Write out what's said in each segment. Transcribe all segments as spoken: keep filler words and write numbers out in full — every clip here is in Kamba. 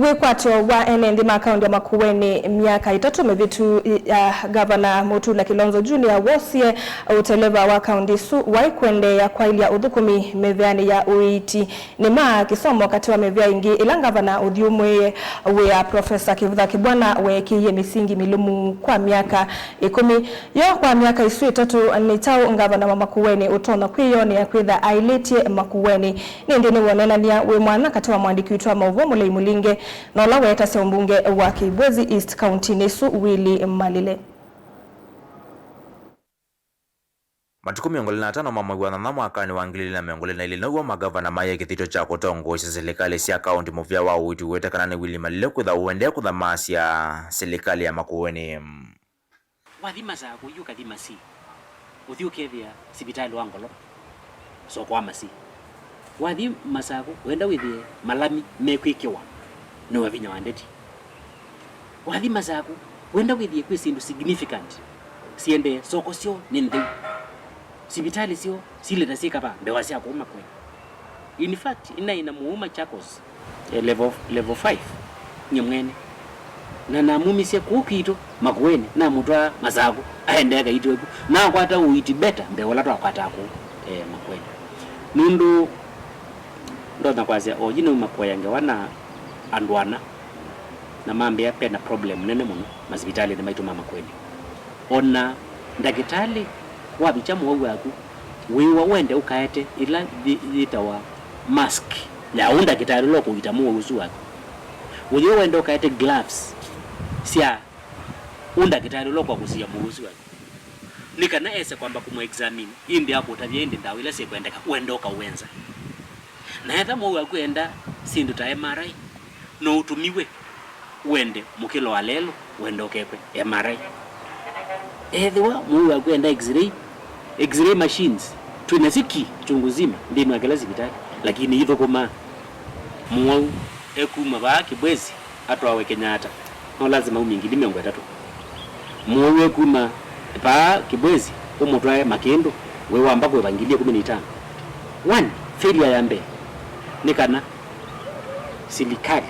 Wĩkwatyo wa ene nthĩ ma kaũntĩ ya Makueni myaka ĩtatũ mĩvĩtu ya Ngavana Mutula Kilonzo Junior wosie ũteleva wa kaũntĩ ĩsu waĩ kũendeea kwaĩlya ũthũkũmi mĩveanĩ ya ũiiti nĩ ma kĩsomo katĩ wa mĩvea ĩngĩ ĩla ngavana ũthyũmũĩe wĩa Profesa Kivutha Kibwana weekĩie mĩsingi mĩlũmu kwa myaka ĩkũmi. Yo kwa myaka ĩsu ĩtatũ, nĩ kyaũ ngavana wa Makueni ũtonya kwĩyonea kwĩtha aĩlĩtye Makueni? Nĩ ĩndĩ nĩwoneenany'a wĩ mwanya katĩ wa mũandĩki witũ wa maũvoo Mũlei Mũlinge na ũla weetasya ũmbunge wa Kibwezi East kauntinĩ ĩsu Willy Malile. Matukũ mĩongo ĩlĩ na atano ma mwei wa nyanya mwakanĩ wa ngili ilĩ na mĩongo ĩlĩ na ilĩ now'o magavana maĩe kĩthito kya kũtongoesya silikalĩ sya kaũntĩ mũvĩa wa ũiiti ũwete kana nĩ Willy Malile kwĩtha ũendee kũthamaasya silikalĩ ya Makueni. Wathi Masakũ, yu ũkathi Masii, ũthi ũkethĩa sivitalĩ wa ngolova, soko wa Masii. Wathi Masakũ, wenda wĩthĩe malami mekwĩkĩwa nĩ Wavinya wa Ndeti. Wathi Masakũ, wenda wĩthĩe kwĩ syĩndũ significant siendee, soko syoo nĩ ntheu, sivitalĩ syoo silĩta syĩ kavaa, mbewa sya kũu Makueni. In fact, nĩnaĩ na mũu Machakos, eh, level, level five, nyie mwene. Na namumisye kũu kwitũ Makueni, namũtwaa Masakũ, aendee kaitwe ku. Nakwata ũiiti better mbee ũla twakwataa kũu, eh, Makueni. Nũndũ ndonya kwasya, oyu nauma kũea ngewa na andũ ana, na mambĩa pena problem nene mũno masivitalĩnĩ maitũ ma Makueni. O na ndakĩtalĩ wavikya mũwau waku, wĩwa wende ũkaete ĩla yĩ-, yĩtawa mask ya ũ ndakĩtalĩ ũla ũkũita mũwau ũsu waku. Wĩwa wende ũkaete gloves sya ũ ndakĩtalĩ ũla ũkwakũsĩĩa mũwau ũsu waku, nĩ kana ese kwamba kũmũ examine, ĩndĩ akũtavya ĩndĩ ndawa ila syĩkwendeka, wende ũkawenza. Na etha mũwau waku enda syĩndũ ta M R I, no ũtũmiwe wende mũkĩlo wa lelũ, wende ũkekwe M R I. Ethĩwa mũwau waku enda X-ray, X-ray machines twĩ nasyo ki chungu nzima nthĩnĩ wa kĩla sivitalĩ, lakini ithũkũmaa. Mũwau ekuma vaa Kibwezi atwawe Kenyatta, no lazima umie ngili mĩongo ĩtatũ. Mũwau ekuma vaa Kibwezi ũmũtwae Makĩndũ, wĩ wamba kũĩva ngili ĩkũmi na itano. One, failure ya mbee nĩ kana silikalĩ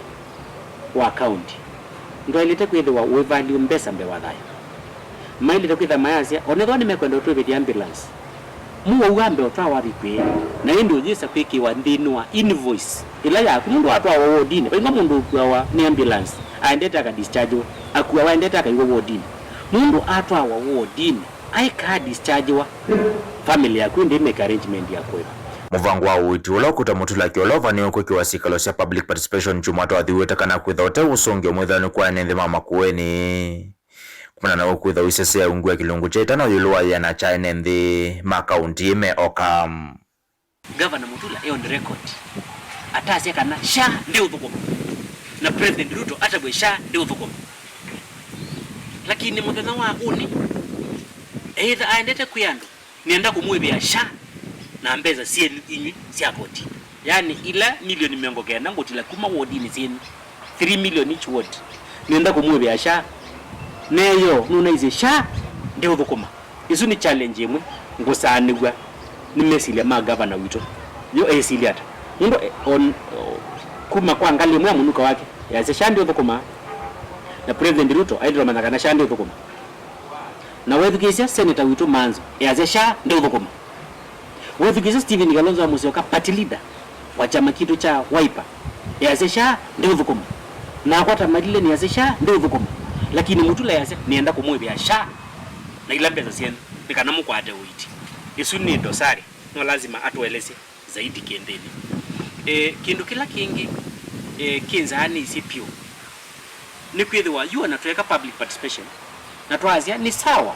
wa kaũnti ndwaĩlĩte kwĩthĩwa ũĩ value mbesa mbee wa thayũ. Maĩlĩte kwĩtha mayasya, onethwa nĩmekwenda ũtwĩvĩthya ambulance, mũwau ambe ũtwawa avikwĩe, na ĩndĩ ũyĩsa kwĩkĩwa nthĩnĩ wa invoice ĩla yaku. Mũndũ atwawa wodinĩ, vaingwa mũndũ ũkuawa nĩ ambulance aendete akadischargewe, akuawa aendete akaiwa wodinĩ. Mũndũ atwawa wodinĩ, aĩkaa dischargewa, family yaku ĩndĩ ĩmake arrangement ya kũĩva. Mũvango wa ũiiti ũla ũkũta mũtulaki ũla ũvanĩwe kwĩkĩwa sikalo sya public participation kyumwa twathiwĩte kana kwĩtha ũte ũsũngĩo mwĩthĩwa nĩ kwa ene nthĩ ma Makueni. Kumana na ũkwĩtha ũisesea ungu wa kĩlungu kya ĩtano ĩũlũ wa yĩana kya ene nthĩ ma kaũntĩ ĩme oka. Gavana Mutula e on record atasya kana SHA ndĩũthũkũma, na President Ruto atavw'e SHA ndĩũthũkũma. Lakini mũthenya wa ũnĩ, either aendete kwĩ andũ, nĩenda kũmwĩvĩa SHA na mbesa syenyu inyw'ĩ sya koti, yani ila milioni mĩongo kenda ngũtila kuma wodinĩ syenyu, three million each ward, nĩenda kũmwĩvĩa SHA. Neyo nũnaisye SHA ndĩũthũkũma. Ĩsu nĩ challenge ĩmwe ngũsaanĩw'a nĩ mesilya ma gavana witũ. Yo esilya ata? Mũndũ e-, on, o, kuma kwa ngalĩ ĩmwe ya mũnuka wake, easya SHA ndĩũthũkũma, na President Ruto aĩlĩtwe manya kana SHA ndĩũthũkũma. Na wethukĩĩsya Senator witũ Manzo, easya SHA ndĩũthũkũma. Wethukĩĩsya Stephen Kalonzo wa Musyoka, party leader wa kyama kitũ kya Wiper, easya SHA ndĩũthũkũma. Nakwa ta Malile nĩasya SHA ndĩũthũkũma. Lakini Mutula easya nĩenda kũmwĩvĩa SHA na ila mbesa syenyu nĩ kana mũkwate ũiiti. Ĩsu nĩ ndosari, no lazima atũelesye zaidi kĩnthĩnĩ. E, kĩndũ kĩla kĩngĩ, e, kĩnzaanĩisye pyũ nĩ kwĩthĩwa yu ona tweeka public participation na twasya nĩ sawa,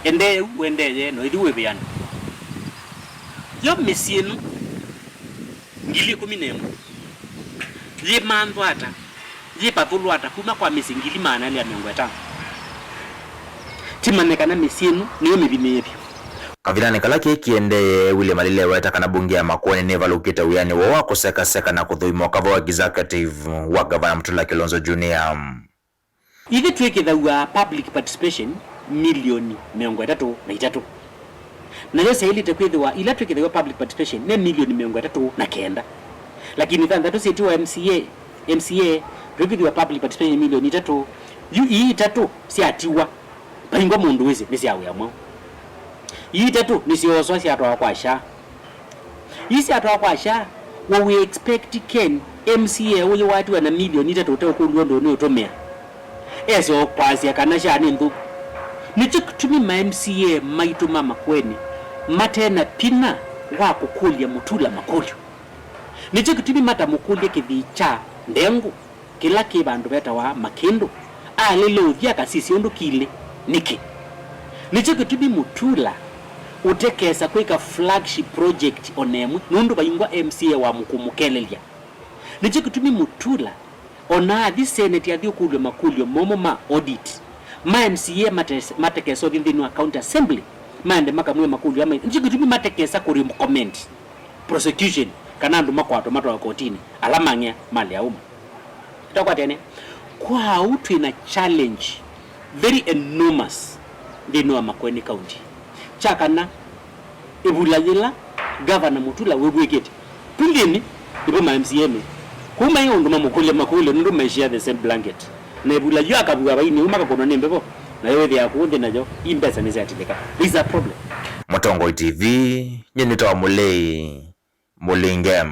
endee ũu ũendee, no ĩthi wĩvĩanĩ. Yo mĩsyĩ ĩno ngili ĩkũmi na ĩmwe yĩmanthwa ata? Yĩpathũlwa ata kuma kwa mĩsyĩ ngili maana elĩ ya mĩongo ĩtano? Timanye kana mĩsyĩ ĩno nĩyo mĩvithĩĩe vyũ. Kavindanĩ kala kĩĩ kĩendee, Willy Malile eweta kana mbunge ya Makueni nĩvalũkĩte wĩanĩ woo wa kũsekaseka na kũthũima ũkava wa executive wa Gavana Mutula Kilonzo Junior. Ithyĩ twĩkĩthaw'a public participation milioni mĩongo ĩtatũ na itatũ. Nayo syaĩlĩte kwĩthĩwa ila twĩkĩthaw'a public participation nĩ milioni mĩongo ĩtatũ na kenda. Lakini thanthatũ syĩtiwa M C A, M C A Tũkĩthĩwa public participation milioni itatũ, yu ii itatũ syatiwa, vaingwa mũndũ wĩsĩ nĩ sya wĩa mwaũ. Ii itatũ nĩsyooswa syatwawa kwa SHA. Ii syatwawa kwa SHA, we we expect Ken, M C A ũyũ watiwa na milioni itatũ ũteũkũlw'a ũndũ nĩũtũmĩa, ese o kwasya kana SHA nĩ nthũku? Nĩkyo kĩtumi ma M C A maitũ ma Makueni mate na vinya wa kũkũlya Mutula makũlyo. Nĩkyo kĩtumi matamũkũlya kĩthii kya ndengũ kĩla kĩ vandũ vetawa Makĩndũ, alĩle ũthi akasisye ũndũ kilĩ. Nĩkĩ? Nĩkyo kĩtumi Mutula ũtekesa kwĩka flagship project o na ĩmwe, nũndũ vaingwa M C A wa mũkũmũkelelya. Nĩkyo kĩtumi Mutula o na athi Senate athi ũkũlw'a makũlyo momũ ma audit, ma M C A mate-, matekesa ũthi nthĩnĩ wa county assembly, maende makamwĩe makũlyo ama. Nĩkyo kĩtumi matekesa kũrecommend prosecution kana andũ makwatwa matwawe kotinĩ, ala mang'ea malea uma. Twakwatene, kwa ũu twĩ na challenge very enormous nthĩnĩ wa Makueni County. Kya kana, ĩvula yĩla Governor Mutula wĩvw'ĩkĩte, kũu nthĩnĩ nĩvo ma M C A me. Kũu mai ũndũ mamũkũlya makũlyo nũndũ maishia the same blanket. Na ĩvula yu akavua vainĩ ũu makakũnwa nĩ mbevo, nayo wĩthĩaa kũu nthĩ nayo, i mbesa nĩsyatilĩka. There is a problem. Mũtongoi T V, nyie nĩtawa Mũlei Mũlinge.